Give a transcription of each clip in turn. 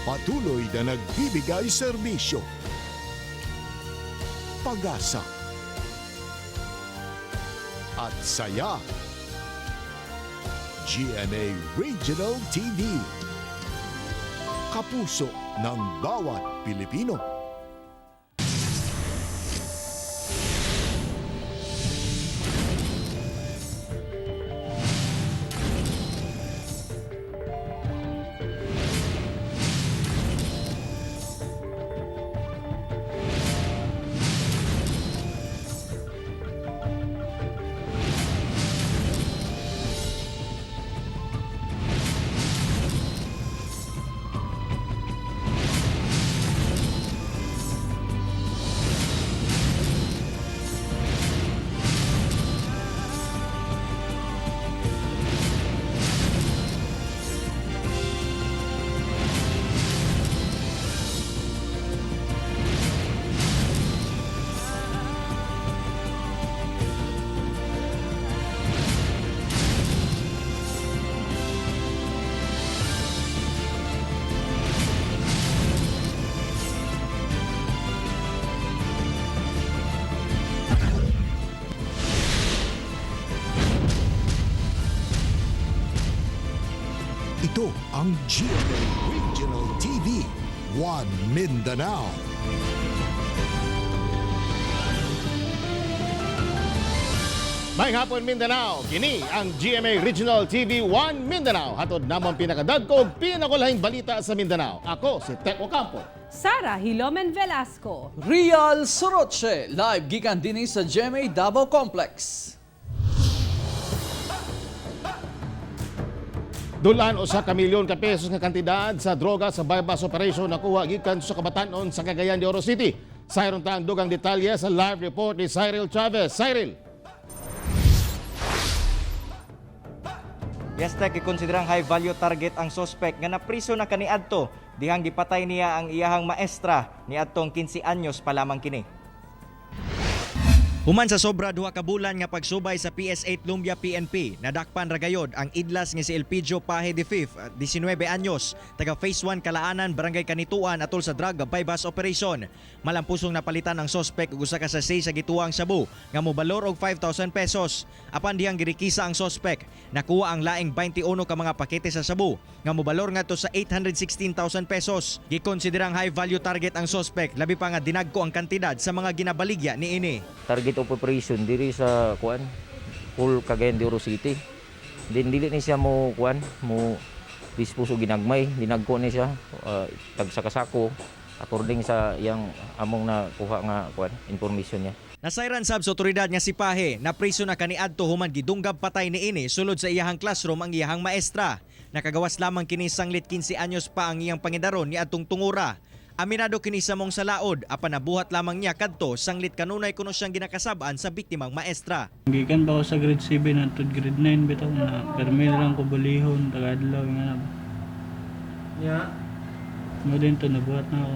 Patuloy na nagbibigay serbisyo, pag-asa, at saya. GMA Regional TV. Kapuso ng bawat Pilipino. Ito ang GMA Regional TV, One Mindanao. May hapon, Mindanao, kini ang GMA Regional TV 1 Mindanao. Hatod namang pinakadagko ug pinakulahing balita sa Mindanao. Ako si Tek Ocampo. Sara Hilomen Velasco. Real Soroche, live gikan dinhi sa GMA Davao Complex. Dulan usa ka milyon ka pesos nga kantidad sa droga sa bypass operation nakuha gikan sa kabatanon sa Cagayan de Oro City. Sayron ta ang dugang detalye sa live report ni Cyril Chavez. Cyril. Yes, Tek, gikonsiderang high value target ang suspect nga napriso na kaniadto dihang gipatay niya ang iyahang maestra niadtong 15 anyos pa lamang kini. Human sa sobra 2 ka bulan nga pagsubay sa PS8 Lumbia PNP, nadakpan ra gayod ang idlas nga si Elpidio Pahe V, 19 anyos, taga Phase 1 Kalaanan, Barangay Kanituan atol sa drug bypass operation. Malampusong napalitan ang sospek ug usa ka sachet sa gituang shabu nga mobalor og 5,000 pesos. Apan dihang girikisa ang sospek, nakuha ang laing 21 ka mga pakete sa shabu nga mobalor ngadto sa 816,000 pesos. Gikonsiderang high value target ang sospek, labi pa nga dinagko ang kantidad sa mga ginabaligya niini. Target of operation diri sa kuan, full Cagayan de Oro City. Then dili ni siya mo kuan mo dispose og ginagmay, dinagko ni siya tag sa kasako according sa iyang among nakuha nga kuan information niya. Nasayran sab sa otoridad nga si Pahe na priso na kaniadto human gidunggab patay niini sulod sa iyahang classroom ang iyahang maestra. Nakagawas lamang kini sanglit 15 anyos pa ang iyang pangidaron niadtong tungura. Aminado kini sa mong salaod apan nabuhat lamang niya kadto sanglit kanunay kuno siyang ginakasab-an sa biktimang maestra. Gikan pa ako sa grade 7 hangtod grade 9 bitaw na permi lang ko balihon tagadlaw nga na. Yeah. Mo din to nabuhat na ako.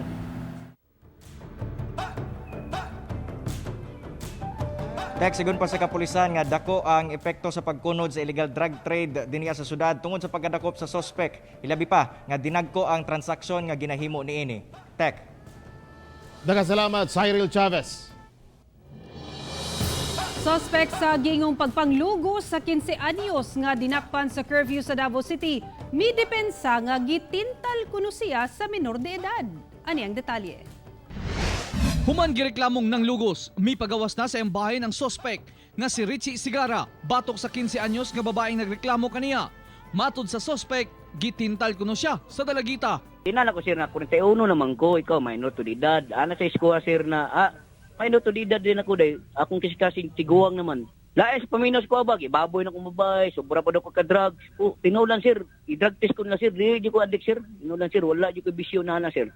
Tek, sigon pa sa kapulisan nga dako ang epekto sa pagkunod sa illegal drug trade dinhi sa syudad tungod sa pagkadakop sa sospek. Ilabi pa nga dinagko ang transaksyon nga ginahimo niini. Tek. Daghang salamat, Cyril Chavez. Suspect sa gingong pagpanglugo sa 15 anyos nga dinakpan sa curfew sa Davao City, midepensa nga gitintal kuno siya sa minor de edad. Ani ang detalye. Human gireklamong ng lugos, may pagawas na sa embahay ng sospek nga si Richie Sigara, batok sa 15 anyos nga babaeng nagreklamo kaniya. Matod sa sospek, gitintal kuno siya sa dalagita. Tinala ko sir na 41 naman ko, ikaw minor to the edad. Ana sa eskwela sir na minor to the edad din ako dahil akong kisikasing tiguang naman. Laes paminos ko abag, ibaboy na kong babae, sobra pa daw ko ka-drugs. Oh, tinulan sir, i-drug test ko na sir, di ko addict sir. Tinulan sir, wala di ko bisyo na na sir.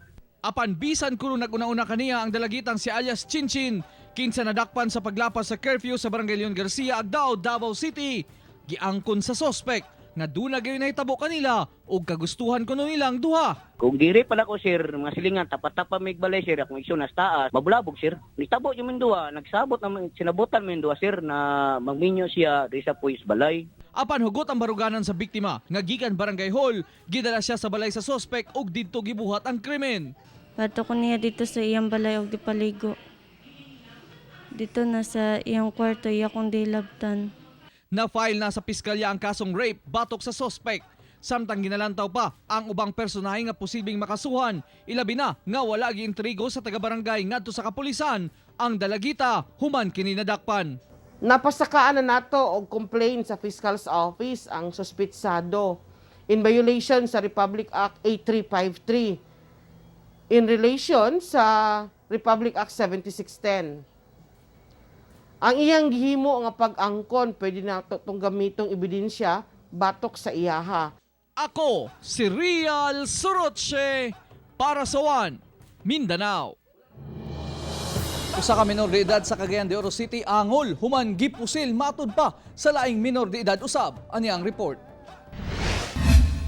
Apan bisan kuno naguna-una kaniya ang dalagitang si alias Chinchin, kinsa nadakpan sa paglapas sa curfew sa Barangay Leon Garcia, Agdao, Davao City. Giangkon sa sospek nga duna gayon nahitabo kanila ug kagustuhan kuno nilang duha. Kung diri pala ko sir, mga silingan tapat-tapat mig balay sir, akong igsoon nas taas, mabulabog sir. Nitabo yung duha, nagsabot naman sinabotan mo yung duha sir na magminyo siya diri sa puwis balay. Apan hugot ang baruganan sa biktima nga gikan barangay hall, gidala siya sa balay sa sospek ug didto gibuhat ang krimen. Bato ko niya dito sa iyang balay og gipaligo. Dito na sa iyang kwarto, iya kong dilabtan. Na-file na sa piskalya ang kasong rape batok sa sospek. Samtang ginalantaw pa ang ubang personahe nga posibleng makasuhan, ilabi na nga wala giintrigo sa taga-barangay ngadto sa kapulisan ang dalagita human kini nadakpan. Napasakaan na nato og complaint sa Fiscal's Office ang suspitsado in violation sa Republic Act 8353 in relation sa Republic Act 7610. Ang iyang gihimo nga pag-angkon pwede nato tong gamitong ebidensya batok sa iyaha. Ako si Real Soroche para sa One, Mindanao. Usa ka minor de edad sa Cagayan de Oro City angol human gipusil matud pa sa laing minor de edad usab. Ani ang report.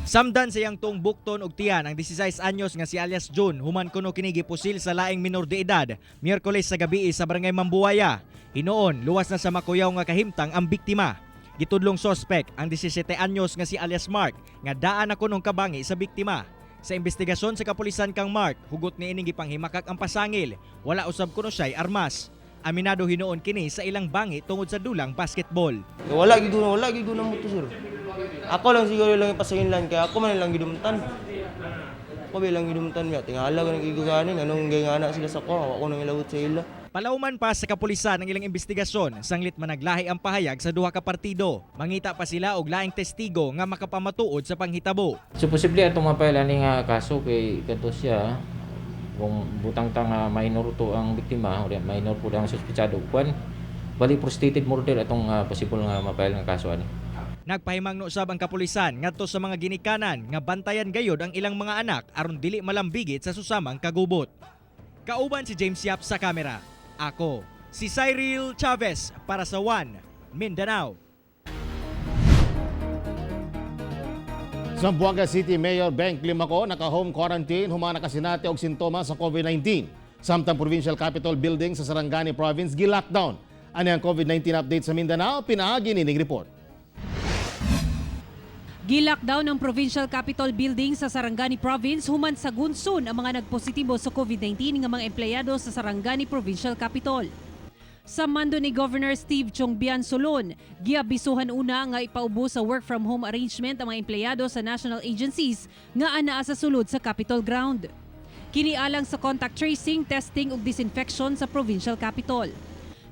Samdan sa iyang tuong bukton og tiyan ang 16 anyos nga si alias June human kuno kini gipusil sa laing minor de edad Miyerkules sa gabi sa barangay Mambuaya. Hinuon luwas na sa makuyaw nga kahimtang ang biktima. Gitudlong sospek ang 17 anyos nga si alias Mark nga daan na kunong kabangi sa biktima. Sa investigasyon sa kapulisan kang Mark, hugot ni ining gipanghimakak ang pasangil. Wala usab kuno siya'y armas. Aminado hinuon kini sa ilang bangi tungod sa dulang basketball. Wala gid wala gid na mo to sir. Ako lang siguro lang ipasahinlan kaya ako man lang gidumtan. Ako ba lang gidumtan miya tingala ko nang iguganin anong gayngana sila sa ko, ako nang ilawot sa ila. Palauman pa sa kapulisan ang ilang investigasyon, sanglit managlahi ang pahayag sa duha ka partido. Mangita pa sila og laing testigo nga makapamatuod sa panghitabo. So posible atong ma-file ani nga kaso kay kadto siya kung butang ta nga minor to ang biktima o minor pud ang suspetsado kuan bali frustrated murder atong possible nga ma-file nga kaso ani. Nagpahimangno usab ang kapulisan ngadto sa mga ginikanan nga bantayan gayod ang ilang mga anak aron dili malambigit sa susamang kagubot. Kauban si James Yap sa kamera. Ako, si Cyril Chavez para sa One Mindanao. Zamboanga City Mayor Benk Limaco naka-home quarantine human nakasinati og sintomas sa COVID-19. Samtang Provincial Capitol Building sa Sarangani Province gi-lockdown. Ani ang COVID-19 update sa Mindanao, pinaagi nining report. Gi-lockdown ang Provincial Capitol Building sa Sarangani Province human sa gunson ang mga nagpositibo sa COVID-19 nga mga empleyado sa Sarangani Provincial Capitol. Sa mando ni Governor Steve Chongbian Solon, giabisuhan una nga ipaubo sa work from home arrangement ang mga empleyado sa national agencies nga anaa sa sulod sa Capitol ground. Kini alang sa contact tracing, testing ug disinfection sa Provincial Capitol.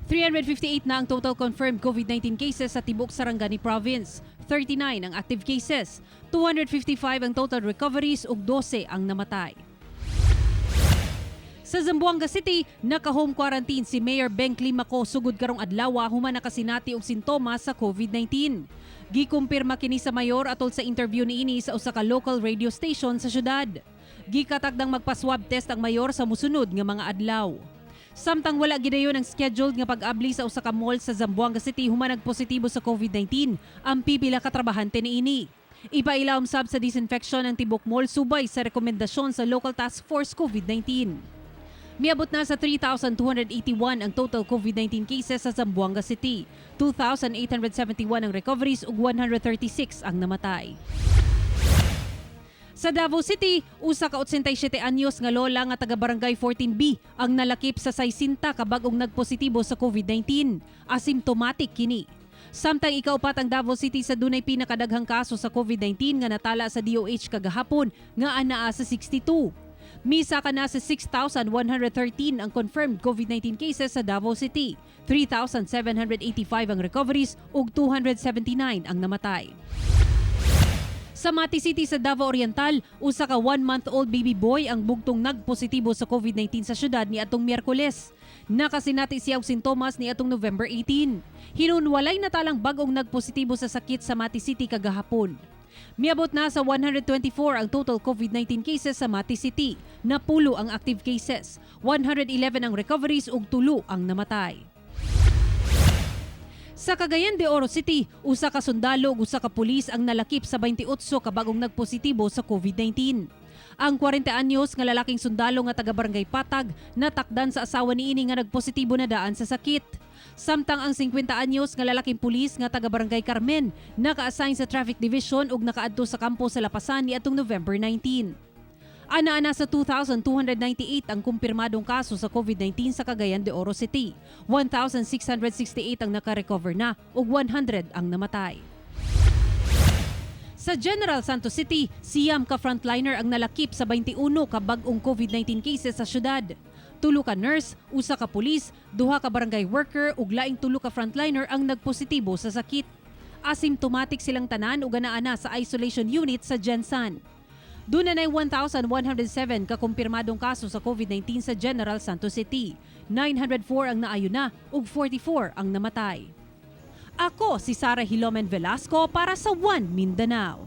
358 na ang total confirmed COVID-19 cases sa tibuok Sarangani Province. 39 ang active cases, 255 ang total recoveries ug 12 ang namatay. Sa Zamboanga City, naka-home quarantine si Mayor Ben Climaco sugod karong adlaw human nakasinati og sintomas sa COVID-19. Gikumpirma kini sa mayor atol sa interview niini sa usa ka local radio station sa syudad. Gikatagdang magpa-swab test ang mayor sa musunod nga mga adlaw. Samtang wala gidayon ang scheduled nga pag-abli sa usa ka mall sa Zamboanga City human nagpositibo sa COVID-19 ang pipila ka trabahante niini. Ipailawom sab sa disinfection ang tibok mall subay sa rekomendasyon sa Local Task Force COVID-19. Miabot na sa 3,281 ang total COVID-19 cases sa Zamboanga City. 2,871 ang recoveries ug 136 ang namatay. Sa Davao City, usa ka 87 anyos nga lola nga taga Barangay 14B ang nalakip sa 60 ka bag-ong nagpositibo sa COVID-19. Asymptomatic kini. Samtang ikaupat ang Davao City sa dunay pinakadaghang kaso sa COVID-19 nga natala sa DOH kagahapon nga anaa sa 62. Misa ka na sa 6,113 ang confirmed COVID-19 cases sa Davao City. 3,785 ang recoveries ug 279 ang namatay. Sa Mati City sa Davao Oriental, usa ka 1-month-old baby boy ang bugtong nagpositibo sa COVID-19 sa syudad ni atong Miyerkules. Nakasinati siya og sintomas ni atong November 18. Hinun walay natalang bag-ong nagpositibo sa sakit sa Mati City kagahapon. Miabot na sa 124 ang total COVID-19 cases sa Mati City. Napulo ang active cases, 111 ang recoveries ug 3 ang namatay. Sa Cagayan de Oro City, usa ka sundalo ug usa ka pulis ang nalakip sa 28 ka bagong nagpositibo sa COVID-19. Ang 40 anyos nga lalaking sundalo nga taga Barangay Patag natakdan sa asawa niini nga nagpositibo na daan sa sakit. Samtang ang 50 anyos nga lalaking pulis nga taga Barangay Carmen naka-assign sa Traffic Division ug nakaadto sa kampo sa Lapasan niadtong November 19. Ana-ana sa 2,298 ang kumpirmadong kaso sa COVID-19 sa Cagayan de Oro City. 1,668 ang nakarecover na ug 100 ang namatay. Sa General Santos City, 9 ka frontliner ang nalakip sa 21 ka bag-ong COVID-19 cases sa syudad. 3 ka nurse, 1 ka pulis, 2 ka barangay worker ug laing 3 ka frontliner ang nagpositibo sa sakit. Asymptomatic silang tanan ug ana sa isolation unit sa Gensan. Duna nay 1,107 ka kumpirmadong kaso sa COVID-19 sa General Santos City. 904 ang naayo na ug 44 ang namatay. Ako si Sara Hilomen Velasco para sa One Mindanao.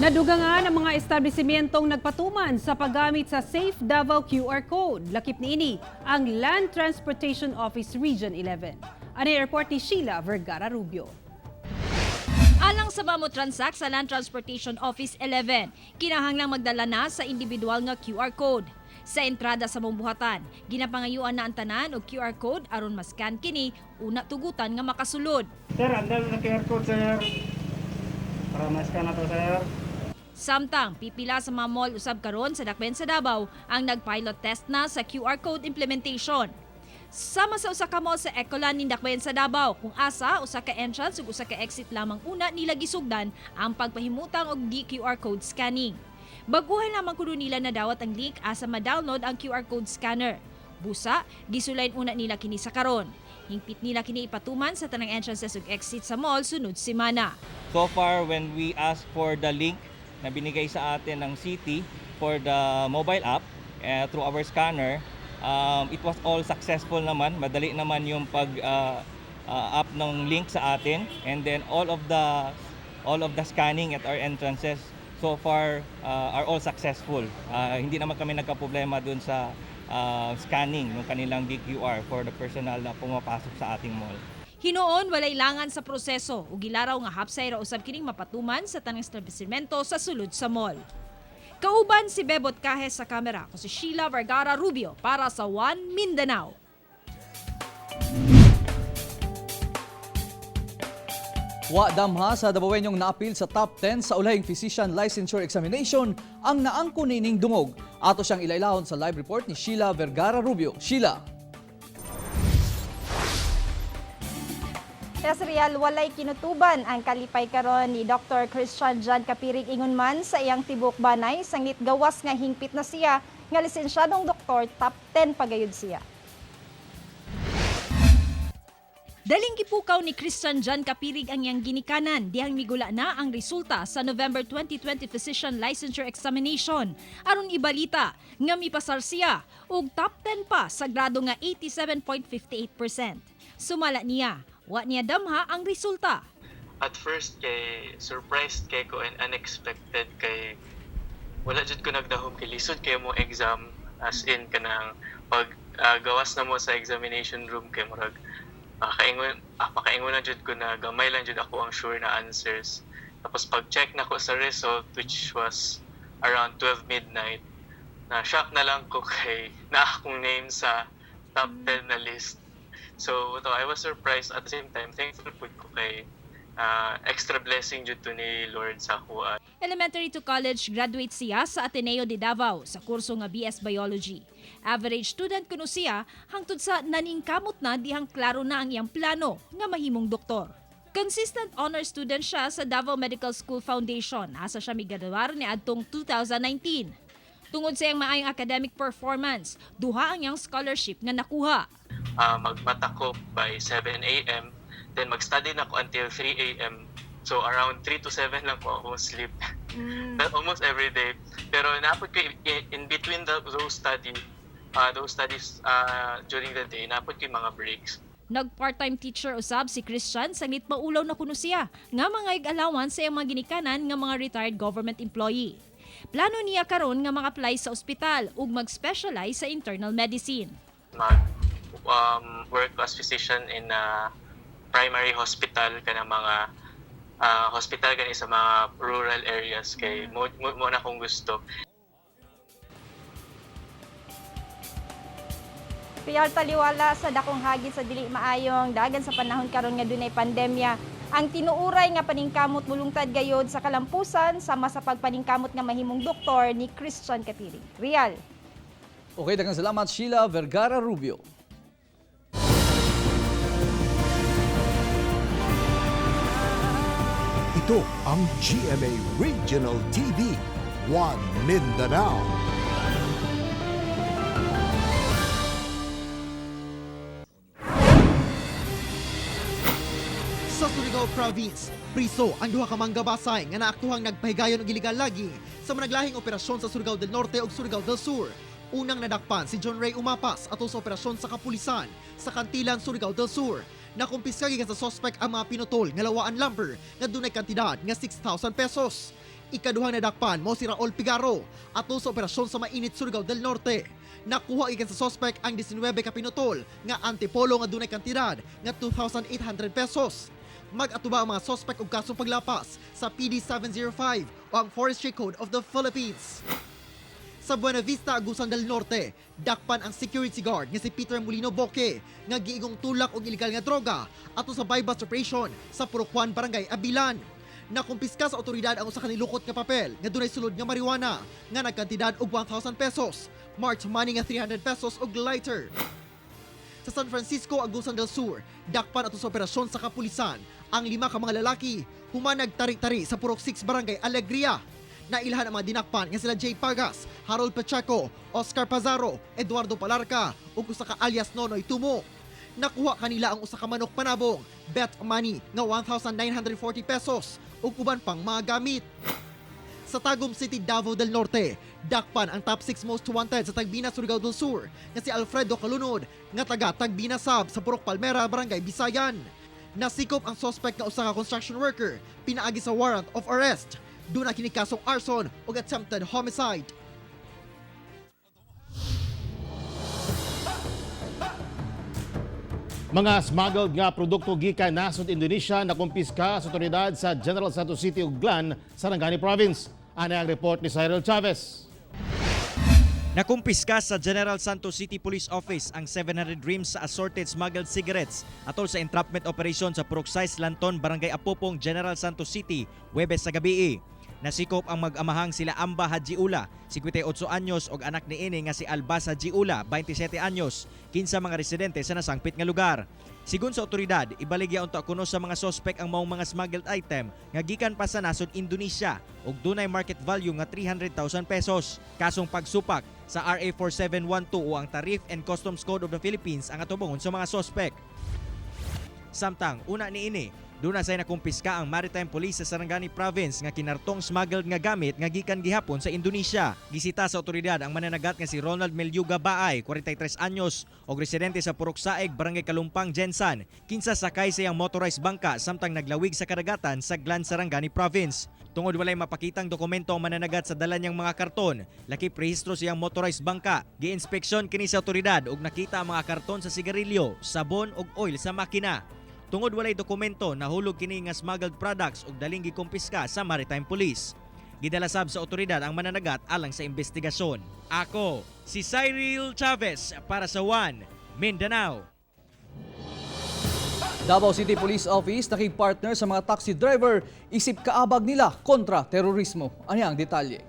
Nadugangan ang mga establishmentong nagpatuman sa paggamit sa Safe Davao QR Code. Lakip niini ang Land Transportation Office Region 11. Ani report ni Sheila Vergara Rubio. Alang sa mga transact sa Land Transportation Office 11, kinahanglang magdala na sa individual nga QR code. Sa entrada sa buhatan, ginapangayuan na ang tanan og QR code aron mascan kini una tugutan nga makasulod. Sir, andal na QR code, sir. Para ma-scan na to, sir. Samtang pipila sa mga mall usab karon sa Dakbayan sa Davao ang nag-pilot test na sa QR code implementation. Sama sa usa ka mall sa Ecoland ning Dakbayan sa Davao kung asa usa ka entrance ug usa ka exit lamang una nila gisugdan ang pagpahimutang og DQR code scanning. Baguhan lamang kuno nila nadawat ang link asa ma-download ang QR code scanner. Busa, gisulayan una nila kini sa karon. Hingpit nila kini ipatuman sa tanang entrances ug exit sa mall sunod semana. So far, when we ask for the link na binigay sa atin ng city for the mobile app through our scanner, it was all successful naman. Madali naman yung pag up ng link sa atin, and then all of the scanning at our entrances so far are all successful. Hindi naman kami nagka-problema dun sa scanning ng kanilang DQR for the personnel na pumapasok sa ating mall. Hinuon walay langan sa proseso ug gilaraw nga hapsay ra usab kining mapatuman sa tanang establishmento sa sulod sa mall. Kauban si Bebot Cajes sa kamera, ako si Sheila Vergara Rubio para sa One Mindanao. Wa damha sa Dabawenyong naapil sa top 10 sa ulahing Physician Licensure Examination ang naangko nining dungog. Ato siyang ilailahon sa live report ni Sheila Vergara Rubio. Sheila. Yes, Real, walay kinutuban ang kalipay karon ni Dr. Christian John Kapirig ingon man sa iyang tibok banay sangit gawas nga hingpit na siya nga lisensyadong doktor, top 10 pagayod siya. Daling gipukaw ni Christian John Kapirig ang iyang ginikanan dihang migula na ang resulta sa November 2020 Physician Licensure Examination aron ibalita nga mipasar siya og top 10 pa sa grado nga 87.58%. Sumala niya, wa niya damha ang resulta. At first kay surprised kay ko and unexpected kay wala jud ko nagdahom kay lisod kay mo exam, as in kanang pag gawas na mo sa examination room kay murag makaingon na jud ko na gamay lang jud ako ang sure na answers. Tapos pag check na ko sa result, which was around 12 midnight, na shock na lang ko kay na akong name sa top 10 na list. So to, I was surprised, at the same time thankful pud ko kay extra blessing jud to ni Lord sa akoa. Elementary to college graduate siya sa Ateneo de Davao sa kurso nga BS Biology. Average student kuno siya hangtod sa naningkamot na dihang klaro na ang iyang plano nga mahimong doktor. Consistent honor student siya sa Davao Medical School Foundation asa siya migraduar ni adtong 2019. Tungod sa iyang maayong academic performance, duha ang iyang scholarship nga nakuha. Magmata ko by 7 a.m. Then mag-study na ko until 3 a.m. So around 3 to 7 lang ko ako sleep. That almost every day. Pero napod ko in between those studies during the day, napod ko yung mga breaks. Nag part-time teacher usab si Christian sanglit maulaw na kuno siya nga mga allowance sa iyang mga ginikanan nga mga retired government employee. Plano niya karon nga maka-apply sa ospital ug mag-specialize sa internal medicine. Mag work as physician in a primary hospital, kanang mga hospital kani sa mga rural areas kay mo na akong gusto. Pial taliwala sa dakong hagit sa dili maayong dagan sa panahon karon nga dunay pandemya. Ang tinuuray nga paningkamot mulungtad gayod sa kalampusan sama sa pagpaningkamot nga mahimong doktor ni Christian Kapirig. Real. Okay, daghang salamat Sheila Vergara Rubio. Ito ang GMA Regional TV, One Mindanao. Sa Surigao Province, priso ang duha ka manggabasay nga naaktuhang nagpahigayon og iligal lagi sa managlahing operasyon sa Surigao del Norte ug Surigao del Sur. Unang nadakpan si John Ray Umapas atol sa operasyon sa kapulisan sa Kantilan, Surigao del Sur. Nakumpiska gikan sa sospek ang mga pinutol nga lawaan lumber nga dunay kantidad nga 6,000 pesos. Ikaduhang nadakpan mo si Raul Pigaro atol sa operasyon sa Mainit, Surigao del Norte. Nakuha gikan sa sospek ang 19 ka pinutol nga antipolo nga dunay kantidad nga 2,800 pesos. Mag-atuba ang mga sospek og kasong paglapas sa PD 705 o ang Forestry Code of the Philippines. Sa Buena Vista, Agusan del Norte, dakpan ang security guard nga si Peter Molino Boque nga giigong tulak og ilegal nga droga ato sa buy-bust operation sa Purokwan, Barangay Abilan. Nakumpiska sa otoridad ang usa ka nilukot nga papel nga dunay sulod nga marijuana nga nagkantidad og 1,000 pesos, marked money nga 300 pesos og lighter. Sa San Francisco, Agusan del Sur, dakpan ato sa operasyon sa kapulisan ang lima ka mga lalaki human nagtari-tari sa Purok 6 Barangay Alegria. Nailhan ang mga dinakpan nga sila Jay Pagas, Harold Pacheco, Oscar Pazaro, Eduardo Palarca ug usa ka alias Nonoy Tumo. Nakuha kanila ang usa ka manok panabong, bet money nga 1,940 pesos ug uban pang mga gamit. Sa Tagum City, Davao del Norte, dakpan ang top 6 most wanted sa Tagbina, Surigao del Sur nga si Alfredo Calunod nga taga Tagbina Sab sa Purok Palmera, Barangay Bisayan. Nasikop ang suspect nga usa ka construction worker pinaagi sa warrant of arrest. Duna kini kasong arson ug attempted homicide. Mga smuggled nga produkto gikan nasod Indonesia nakumpiska sa otoridad sa General Santos City ug Glan, Sarangani Province. Ani ang report ni Cyril Chavez. Nakumpiska sa General Santos City Police Office ang 700 reams sa assorted smuggled cigarettes atol sa entrapment operation sa Purok 6, Lanton, Barangay Apopong, General Santos City, Huwebes sa gabi. Nasikop ang mag-amahang sila Amba Hajiula, 58 anyos, og anak niini nga si Albas Hajiula, 27 anyos, kinsa mga residente sa nasangpit nga lugar. Sigon sa otoridad, ibaligya unta kuno sa mga sospek ang maong mga smuggled item nga gikan pa sa nasod Indonesia ug dunay market value nga 300,000 pesos. Kasong pagsupak sa RA 4712 o ang Tariff and Customs Code of the Philippines ang atubongon sa mga sospek. Samtang una niini, duna say nakumpiska ang Maritime Police sa Sarangani Province nga kinartong smuggled nga gamit nga gikan gihapon sa Indonesia. Gisita sa otoridad ang mananagat nga si Ronald Melyuga Baay, 43 anyos, og residente sa Purok Saeg, Barangay Kalumpang, Jensan. Kinsa sakay sa iyang motorized bangka samtang naglawig sa kadagatan sa Glan, Sarangani Province. Tungod walay mapakitang dokumento ang mananagat sa dala niyang mga karton, lakip rehistro siyang motorized bangka. Giinspeksyon kini sa otoridad ug nakita ang mga karton sa sigarilyo, sabon ug oil sa makina. Tungod walay dokumento, nahulog kini nga smuggled products ug daling gikumpiska sa Maritime Police. Gidala sab sa otoridad ang mananagat alang sa investigasyon. Ako, si Cyril Chavez para sa One Mindanao. Davao City Police Office nakigpartner sa mga taxi driver isip kaabag nila kontra terorismo. Ano ang detalye?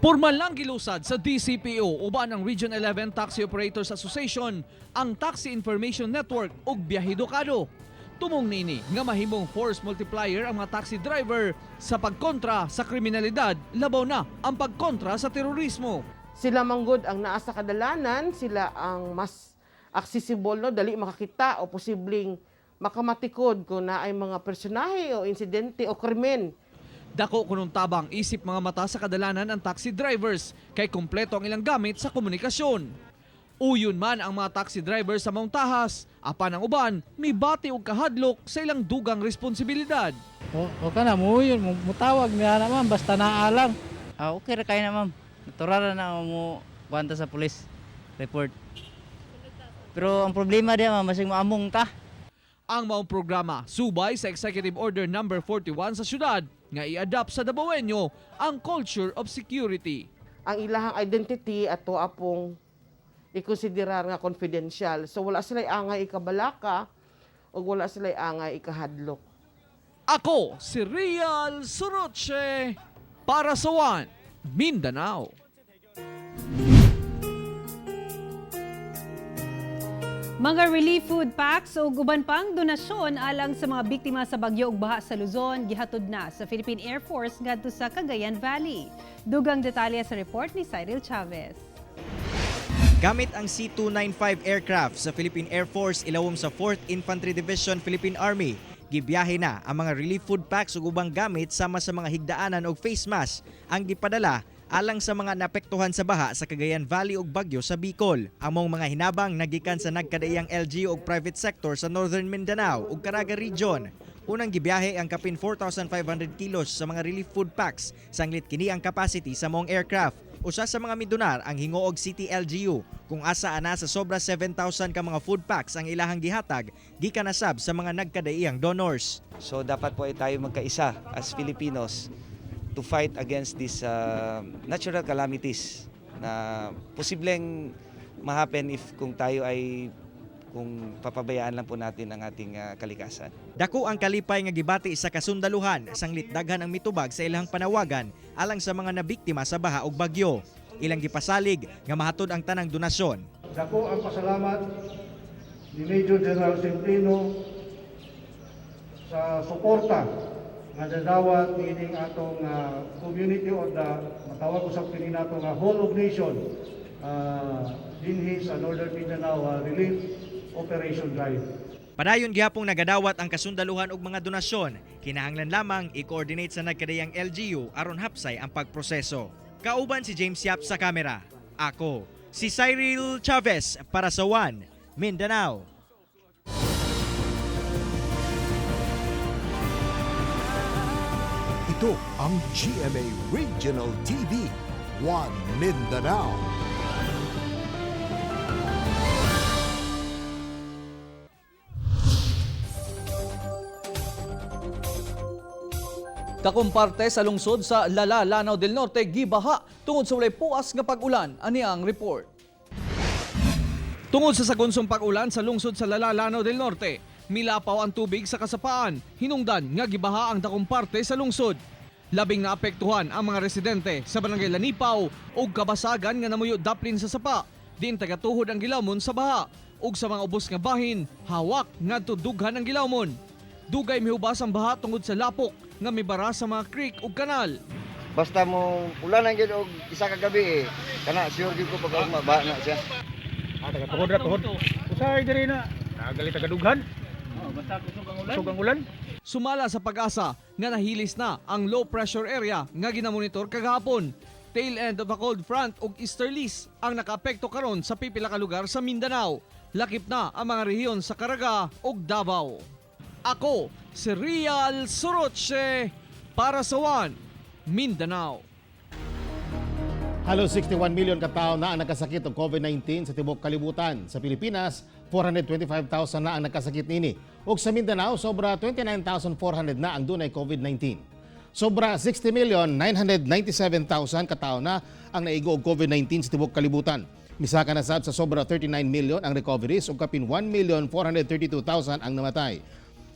Formal lang gilusad sa DCPO uban ang Region 11 Taxi Operators Association ang Taxi Information Network ug Biyahedukado. Tumong nini nga mahimong force multiplier ang mga taxi driver sa pagkontra sa kriminalidad, labaw na ang pagkontra sa terorismo. Sila manggod ang naa sa kadalanan, sila ang mas accessible, no, dali makakita o posibleng makamatikod kung naay mga personahe o insidente o krimen. Dako kunong tabang isip mga mata sa kadalanan ang taxi drivers kay kumpleto ang ilang gamit sa komunikasyon. Uyon man ang mga taxi driver sa Mount Tahas, apan ang uban, mibati og kahadlok sa ilang dugang responsibilidad. O, okay na, mo yun, mutawag niya na ma'am, basta naalang. Ah, okay ra kayo na ma'am. Natural na mo kuwanta sa police report. Pero ang problema diya ma'am, masig maamong ta. Ang maong programa subay sa Executive Order Number 41 sa syudad nga i-adapt sa Dabawenyo ang culture of security. Ang ilahang identity ato apong ikonsiderar nga confidential. So wala sila angay ikabalaka o wala sila angay ikahadlok. Ako si Real Soroche para sa One Mindanao. Mga relief food packs o uban pang donasyon alang sa mga biktima sa bagyo ug baha sa Luzon gihatod na sa Philippine Air Force ngadto sa Cagayan Valley. Dugang detalye sa report ni Cyril Chavez. Gamit ang C-295 aircraft sa Philippine Air Force ilawom sa 4th Infantry Division Philippine Army, gibiyahe na ang mga relief food packs ug ubang gamit sama sa mga higdaanan og face mask ang gipadala alang sa mga naapektuhan sa baha sa Cagayan Valley ug Bagyo sa Bicol. Among mga hinabang nagikan sa nagkadaiyang LGU ug private sector sa Northern Mindanao ug Caraga Region. Unang gibiyahe ang kapin 4,500 kilos sa mga relief food packs, sanglit kini ang capacity sa maong aircraft. Usa sa mga midonar ang Gingoog City LGU kung asa ana sa sobra 7,000 ka mga food packs ang ilahang gihatag gikan na sab sa mga nagkadaiyang donors. So dapat po ay tayo magkaisa as Filipinos to fight against these natural calamities na posibleng ma-happen if kung tayo ay kung papabayaan lang po natin ang ating kalikasan. Dako ang kalipay nga gibati sa kasundaluhan sanglit daghan ang mitubag sa ilang panawagan alang sa mga nabiktima sa baha ug bagyo. Ilang gipasalig nga mahatod ang tanang donasyon. Dako ang pasalamat ni Major General Centeno sa suporta nga nadawat niining atong community or the matawag usab kini nato nga whole of nation dinhi sa Northern Mindanao Relief Operation Drive. Padayon gihapong nagadawat ang kasundaluhan og mga donasyon. Kinahanglan lamang i-coordinate sa nagkadayang LGU aron hapsay ang pagproseso. Kauban si James Yap sa kamera. Ako, si Cyril Chavez para sa One Mindanao. Ito ang GMA Regional TV, One Mindanao. Kakumparte sa lungsod sa Lala, Lanao del Norte gibaha tungod sa walay puas nga pag-ulan, ani ang report. Tungod sa sagunsong pag-ulan sa lungsod sa Lala, Lanao del Norte, milapaw ang tubig sa kasapaan, hinungdan nga gibaha ang dakong parte sa lungsod. Labing naapektuhan ang mga residente sa barangay Lanipaw ug kabasagan nga namuyo daplin sa sapa. Diin tagatuhod ang gilawmon sa baha ug sa mga ubos nga bahin, hawak ngadto dughan ang gilawmon. Dugay mihubas ang baha tungod sa lapok nga mibara sa mga creek ug kanal. Basta mo ulan ang gyud og isa ka gabi eh. Kana sure gyud ko pag ba na siya. Ah, taga tuhod ra tuhod. Usahay diri na. Nagalit taga dughan. Oh, basta kusog ang ulan. Kusog ang ulan. Sumala sa PAGASA nga nahilis na ang low pressure area nga ginamonitor kagahapon. Tail end of a cold front ug easterlies ang nakaapekto karon sa pipila ka lugar sa Mindanao. Lakip na ang mga rehiyon sa Caraga ug Davao. Ako si Real Soroche para sa One Mindanao. Halos 61 million katao na ang nagkasakit og COVID-19 sa tibuok kalibutan. Sa Pilipinas, 425,000 na ang nagkasakit nini. Ug sa Mindanao, sobra 29,400 na ang dunay COVID-19. Sobra 60,997,000 katao na ang naigo og COVID-19 sa tibuok kalibutan. Misaka na sab sa sobra 39 million ang recoveries ug kapin 1,432,000 ang namatay.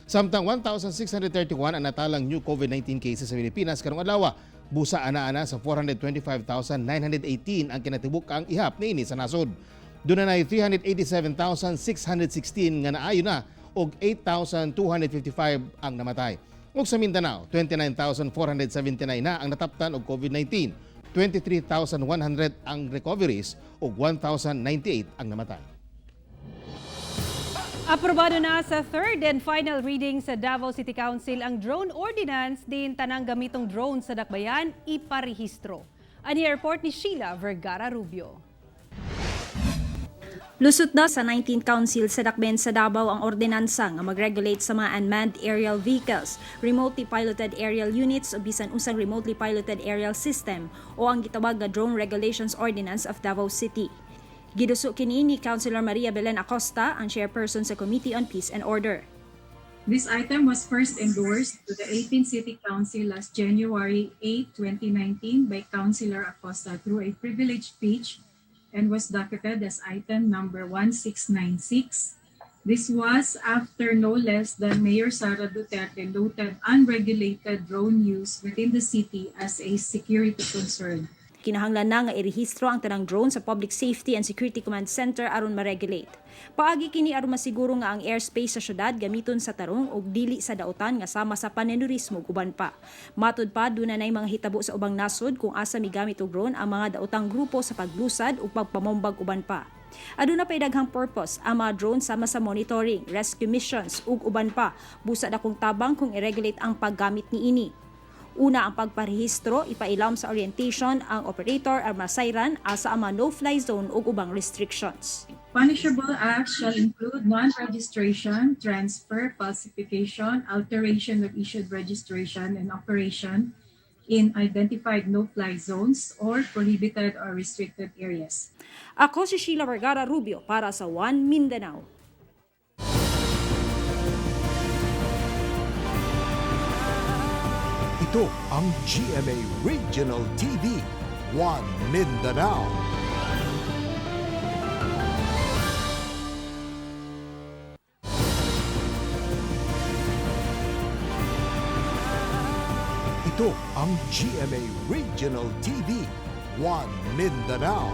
Samtang 1,631 ang natalang new COVID-19 cases sa Pilipinas karong adlaw. Busa ana-ana sa 425,918 ang kinatibuk-ang ihap niini sa nasod. Duna nay 387,616 nga naayo na ug 8,255 ang namatay. Ug sa Mindanao, 29,479 na ang nataptan og COVID-19, 23,100 ang recoveries ug 1,098 ang namatay. Aprobado na sa third and final reading sa Davao City Council ang drone ordinance din tanang gamitong drone sa dakbayan iparehistro. Ani report ni Sheila Vergara Rubio. Lusot na sa 19th Council sa Dakbayan sa Davao ang ordinansa nga mag-regulate sa mga unmanned aerial vehicles, remotely piloted aerial units o bisan usang remotely piloted aerial system o ang gitawag nga Drone Regulations Ordinance of Davao City. Giduso kini ni Councilor Maria Belen Acosta, ang chairperson sa Committee on Peace and Order. This item was first endorsed to the 18th City Council last January 8, 2019 by Councilor Acosta through a privileged speech and was docketed as item number 1696. This was after no less than Mayor Sara Duterte noted unregulated drone use within the city as a security concern. Kinahanglan na nga irehistro ang tanang drone sa Public Safety and Security Command Center aron ma-regulate. Paagi kini aron masiguro nga ang airspace sa syudad gamiton sa tarong ug dili sa daotan nga sama sa panenurismo ug uban pa. Matud pa, duna nay mga hitabo sa ubang nasod kung asa migamit og drone ang mga daotang grupo sa paglusad ug pagpamombag, uban pa. Aduna pay daghang purpose ang mga drone sama sa monitoring, rescue missions ug uban pa. Busa dakong tabang kung i-regulate ang paggamit niini. Una ang pagparehistro, ipailam sa orientation ang operator aron masayran asa ang mga no-fly zone ug ubang restrictions. Punishable acts shall include non-registration, transfer, falsification, alteration of issued registration, and operation in identified no-fly zones or prohibited or restricted areas. Ako si Sheila Vergara Rubio para sa One Mindanao. Ito ang GMA Regional TV, One Mindanao. Ito ang GMA Regional TV, One Mindanao.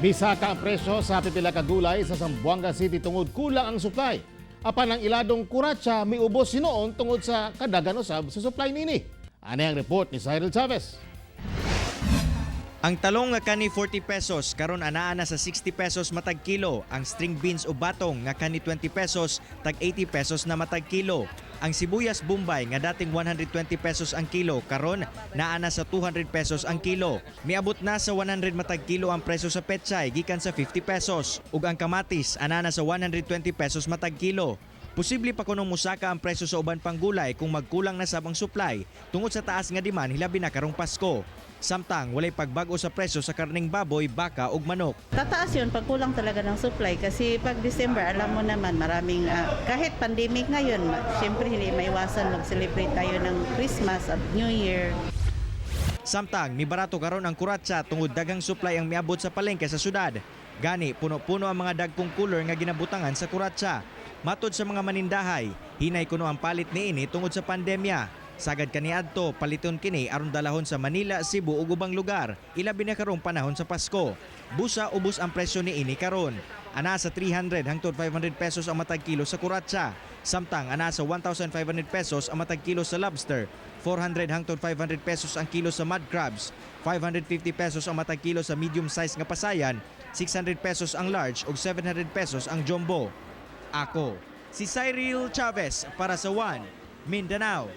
Bisaka ang presyo sa pipila ka gulay sa Zamboanga City tungod kulang ang supply. Apan ang iladong kuratsa miubos hinuon tungod sa kadagan usab sa supply nini. Ani ang report ni Cyril Chavez. Ang talong nga kani 40 pesos karon anaa na sa 60 pesos matag kilo. Ang string beans o batong nga kani 20 pesos tag 80 pesos na matag kilo. Ang sibuyas Bombay nga dating 120 pesos ang kilo karon naa na sa 200 pesos ang kilo. Miabot na sa 100 matag kilo ang presyo sa pechay gikan sa 50 pesos ug ang kamatis ana na sa 120 pesos matag kilo. Posible pa kunong musaka ang presyo sa uban pang gulay kung magkulang na sab ang supply tungod sa taas nga demand hilabi na karong Pasko. Samtang walay pagbag-o sa presyo sa karning baboy, baka ug manok. Tataas yun pag kulang talaga ng supply kasi pag December, alam mo naman maraming, kahit pandemic ngayon, syempre hindi maiwasan mag-celebrate tayo ng Christmas at New Year. Samtang mibarato karon ang kuratsa tungod daghang supply ang miabot sa palengke sa syudad. Gani puno-puno ang mga dagkong cooler nga ginabutangan sa kuratsa. Matod sa mga manindahay, hinay kuno ang palit niini tungod sa pandemya. Sagad kaniadto, paliton kini aron dalahon sa Manila, Cebu ug ubang lugar, ilabi na karong panahon sa Pasko. Busa ubos ang presyo niini karon. Ana sa 300 hangtod 500 pesos ang matag kilo sa kuratsa. Samtang ana sa 1,500 pesos ang matag kilo sa lobster, 400 hangtod 500 pesos ang kilo sa mud crabs, 550 pesos ang matag kilo sa medium size nga pasayan, 600 pesos ang large ug 700 pesos ang jumbo. Ako, si Cyril Chavez para sa One Mindanao.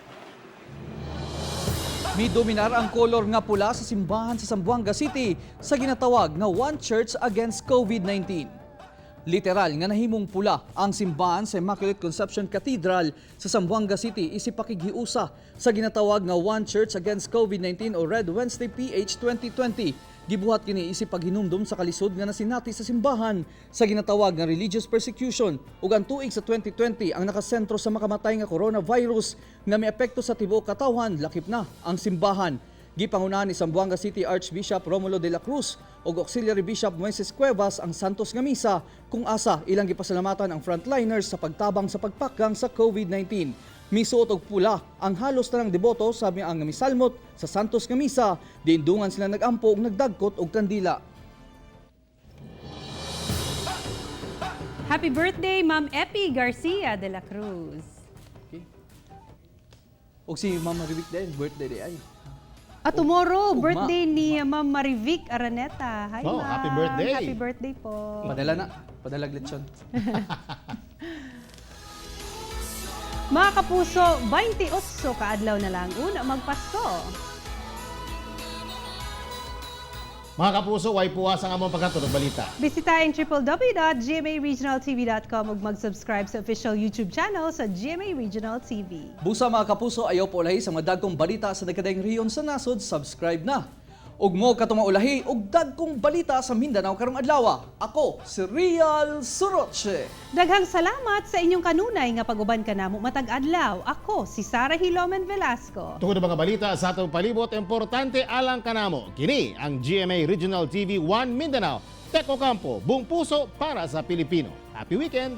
Midominar ang kolor nga pula sa simbahan sa Zamboanga City sa ginatawag nga One Church Against COVID-19. Literal nga nahimong pula ang simbahan sa Immaculate Conception Cathedral sa Zamboanga City isip pakighiusa sa ginatawag nga One Church Against COVID-19 o Red Wednesday PH 2020. Gibuhat kini isip paghinumdum sa kalisod nga nasinati sa simbahan sa ginatawag nga religious persecution ug ang tuig sa 2020 ang nakasentro sa makamatay nga coronavirus nga miapekto sa tibuok katawhan, lakip na ang simbahan. Gipangunahan ni Zamboanga City Archbishop Romulo de la Cruz ug Auxiliary Bishop Moises Cuevas ang Santos nga misa kung asa ilang gipasalamatan ang frontliners sa pagtabang sa pagpakgang sa COVID-19. Misuot og pula ang halos tanang deboto, sabi ang misalmot sa Santos nga misa, diindungan sila nagampo ug nagdagkot og kandila. Happy birthday, Ma'am Epi Garcia de la Cruz. Ug si Ma'am Marivic din, birthday day ay. At tomorrow, Ugma. Birthday ni Ma'am Marivic Araneta. Hi, Oh, Ma'am. happy birthday. Happy birthday po. Padala na, padala lechon. Mga kapuso, 28 kaadlaw na lang una magpasko. Mga kapuso, way puwas ang among paghatod og balita. Bisitahin www.gmaregionaltv.com ug mag-subscribe sa official YouTube channel sa GMA Regional TV. Busa mga kapuso, ayaw po lahi sa mga dagkong balita sa nagkadaing riyon sa nasod, subscribe na. Ug mao katong ulahi og dagkong balita sa Mindanao karong adlaw. Ako si Rial Suroche. Daghang salamat sa inyong kanunay nga pag-uban kanamo matag adlaw. Ako si Sara Hilomen Velasco. Tungod ang mga balita sa atong palibot, importante alang kanamo. Kini ang GMA Regional TV 1 Mindanao. Tek Ocampo, buong puso para sa Pilipino. Happy weekend!